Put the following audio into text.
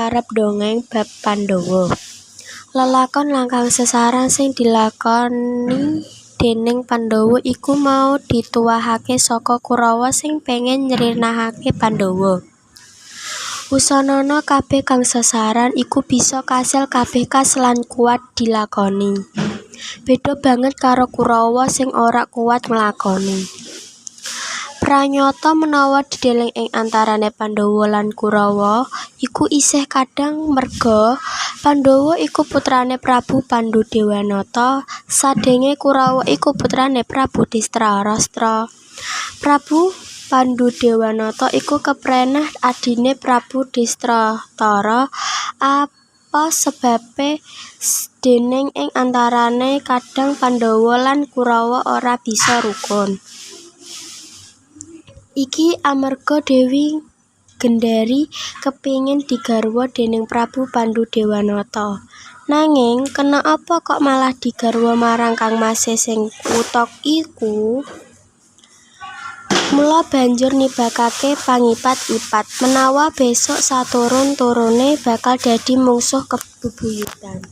arep ndongeng bab Pandhawa. Lelakon kang sesaran sing dilakoni dening Pandhawa iku mau dituahake saka Kurawa sing pengen nyirnakake Pandhawa. Wusanana kabeh kang sesaran iku bisa kasil kabeh kas lan kuwat dilakoni. Beda banget karo Kurawa sing ora kuwat nglakoni. Pranyata menawa dideleng ing antarane Pandhawa lan Kurawa iku isih kadang merga Pandhawa iku putrane Prabu Pandudewanata sadenge Kurawa iku putrane Prabu Destrarastra. Prabu Pandudewanata iku keprene adhine Prabu Destratara. Apa sebabe dening ing antarane kadang Pandhawa lan Kurawa ora bisa rukun? Iki amarga Dewi Gendari kepingin digarwa dening Prabu Pandudewanata. Nanging kena apa kok malah digarwa marang kangmase sing wuta iku? Mula banjur nibakake pangipat-ipat menawa besuk saturun-turune bakal dadi mungsuh bebuyutan.